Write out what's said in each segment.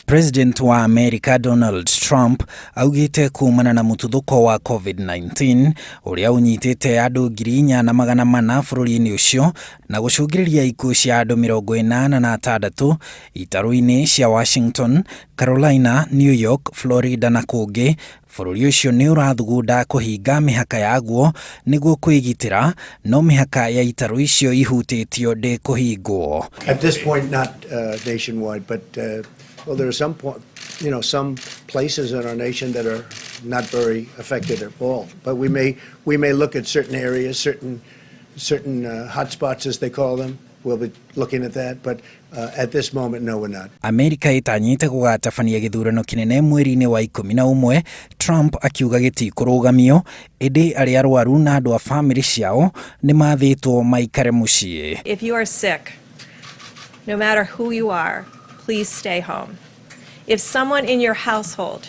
President wa Amerika Donald Trump augĩte kumana na mũtuthũko wa COVID-19 ũrĩa ũnyitĩte andũ 4,400 bũrũri-inĩ ũcio na gũcũngĩrĩria ikuũ cia andũ 86 itarũ-inĩ cia Washington, Carolina, New York, Florida na kũngĩ, bũrũri ũcio nĩ ũrathugunda kũhinga mĩhaka yaguo nĩguo kwĩgitĩra, no mĩhaka ya itarũ icio ihutĩtio ndĩkũhingwo. At this point, not nationwide, but well, there are some point, some places in our nation that are not very affected at all. But we may look at certain areas, certain hotspots, as they call them. We'll be looking at that, but at this moment, no, we're not. Amerika ĩtanyĩte gũgatabania gĩthurano kĩnene mweri-inĩ wa 11, Trump akiuga gĩtikũrũgamio, ĩndĩ arĩa arwaru na andũ a famĩlĩ ciao nĩ mathĩtwo maikare mũciĩ. If you are sick, no matter who you are, please stay home. If someone in your household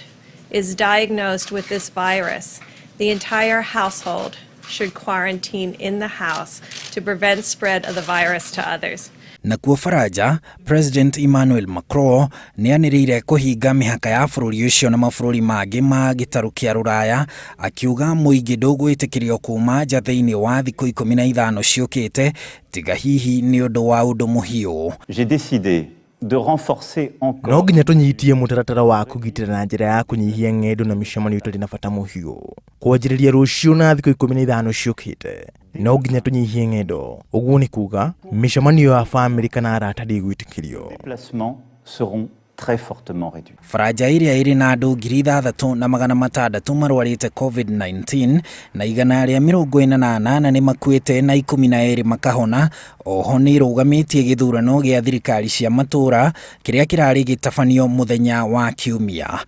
is diagnosed with this virus, the entire household should quarantine in the house to prevent spread of the virus to others. Nakuo Faranja, President Emmanuel Macron nĩ anĩrĩire kũhinga mĩhaka ya bũrũri ũcio na mabũrũri mangĩ ma gĩtarũ kĩa Rũraya, akiuga mũingĩ ndũgwĩtĩkĩrio kuma nja thĩinĩ wa thikũ 15 ciũkĩte, tiga hihi nĩ ũndũ wa ũndũ mũhiũ. J'ai décidé de renforcer encore No nginya tũnyitie mũtaratara wa kũgitĩra na njĩra ya kũnyihia ng'endo na mĩcemanio ĩtarĩ na bata mũhiũ. Kwanjĩrĩria rũciũ na thikũ 15 ciũkĩte, no nginya tũnyihie ng'endo. Ũguo nĩ kuga mĩcemanio ya bamĩrĩ kana arata ndĩgwĩtĩkĩrio. Déplacements seront très fortement réduits. Faranja ĩrĩa ĩrĩ na andũ 6,600 marwarĩte COVID-19 na 148 nĩ makuĩte na 12 makahona. Oho nĩ ĩrũgamĩtie gĩthurano gĩa thirikari cia matũũra kĩrĩa kĩrarĩ gĩtabanio mũthenya wa Kiumia.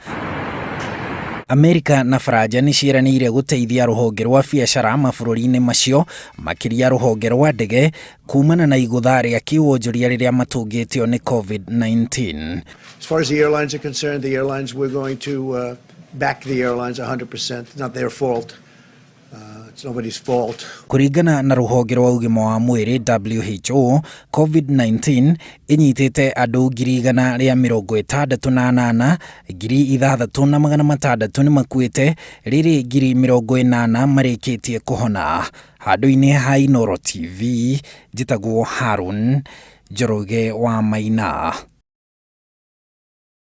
Amerika na Faranja nĩ ciĩranĩire gũteithia rũhonge rwa biacara mabũrũri-inĩ macio, makĩria rũhonge rwa ndege, kumana na igũtha rĩa kĩwonjoria rĩrĩa matũngĩtio nĩ COVID-19. As far as the airlines are concerned, the airlines, we're going to back the airlines 100%. It's not their fault. It's nobody's fault. Kũringana na rũhonge rwa ũgima wa mwĩrĩ WHO, COVID-19 ĩnyitĩte andũ 168,000, 6,600 nĩ makuĩte, rĩrĩ 80,000 marĩkĩtie kũhona. Handũ-inĩ ha Inooro TV, njĩtagwo Harun Njoroge wa Maina.